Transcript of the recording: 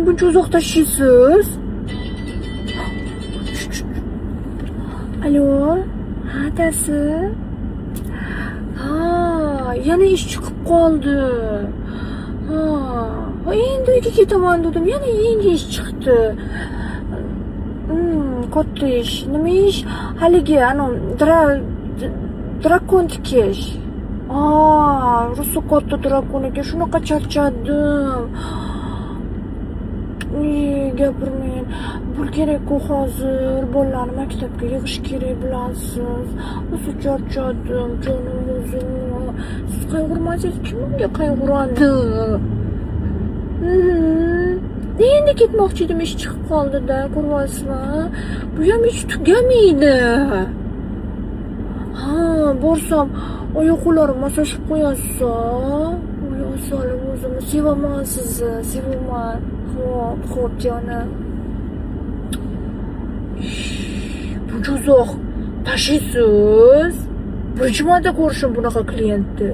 Buncha uzoq tashiysiz? Alo, ha, adasi. Ha, yana ish chiqib qoldi. Ha, endi uyga ketaman dedim, yana yangi ish chiqdi. Katta ish. Nima ish? Haligi, anavi drakon tikish. Aa, rosa katta drakon ekan, shunaqa charchadim. Ey, gapirmang. Pul kerak-ku hozir. Bolalarni maktabga yig'ish kerak, bilasiz. Rosa charchadim, jonim o'zim. Siz qayg'urmasangiz, kim unga qayg'uradi? Endi ketmoqchi edim, ish chiqib qoldi-da, ko'ryapsizmi? Bu ham ish tugamaydi. Ha, borsam oyoq qo'llarim massaj qilib qo'yasiz. Voy, asalim o'zimni sevaman sizni, sevaman. Xo'p, xo'p jonim. Buncha uzoq tashiysiz? Birinchi marta ko'rishim bunaqa klientni.